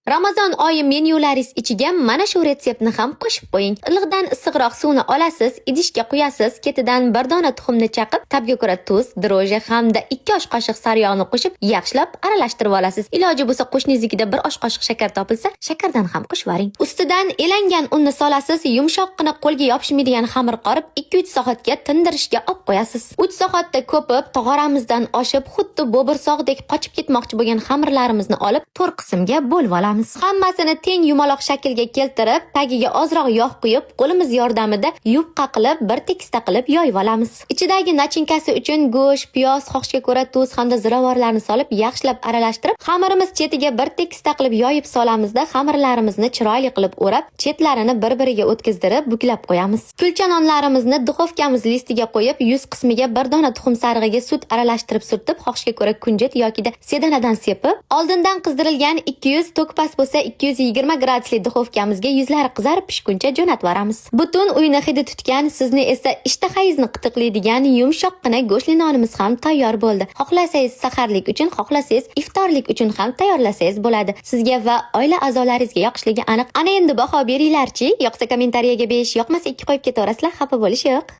Ramazon oyi menyularingiz ichiga mana shu retseptni ham qo'shib qo'ying. Iliqdan issiqroq suvni olasiz, idishga quyasiz, ketidan bir dona tuxumni chaqib, tabga ko'ra tuz, дрожжи hamda 2 osh qoshiq sariyog'ni qo'shib, yaxshilab aralashtirib olasiz. Iloji bo'lsa, qo'shningiznikida bir osh qoshiq shakar topilsa, shakardan ham qo'shib yuboring. Ustidan elangan unni solasiz, yumshoqqina, qo'lga yopishmaydigan xamir qorib, 2-3 soatga tindirishga olib qo'yasiz. 3 soatda ko'pib, tog'oramizdan oshib, xuddi bo'birsog'dek qochib ketmoqchi bo'lgan xamirlarimizni olib, to'rt qismga bo'lib olamiz. Hammasini teng yumaloq shaklga keltirib, tagiga ozroq yog' quyib, qo'limiz yordamida yupqa qilib, bir tekisda qilib yoyib olamiz. Ichidagi начинка si uchun go'sht, piyoz, xohishga ko'ra tuz hamda ziravorlarni solib, yaxshilab aralashtirib, xamirimiz chetiga bir tekisda qilib yoyib solamizda, xamirlarimizni chiroyli qilib o'rab, chetlarini bir-biriga o'tkazdirib, buklab qo'yamiz. Kulcha nonlarimizni duxovkamiz listiga qo'yib, yuz qismiga bir dona tuxum sarig'iga sut aralashtirib surtib, xohishga ko'ra kunjut yokida sedanadan sepib, oldindan qizdirilgan 200, tok past bo'lsa 220 gradusli duxovkamizga yuzlari qizarib pishguncha jo'natib yuboramiz. Butun uyni hidi tutgan, sizni esa ishtahangizni qitiqlaydigan yumshoqqina go'shtli nonimiz ham tayyor bo'ldi. Xohlasangiz saharlik uchun, xohlasangiz iftorlik uchun ham tayyorlasangiz bo'ladi. Sizga va oila a'zolaringizga yoqishligi aniq. Ana endi baho beringlarchi. Yoqsa kommentariyaga 5, yoqmasa 2 qo'yib ketaverasizlar, xafa bo'lish yo'q.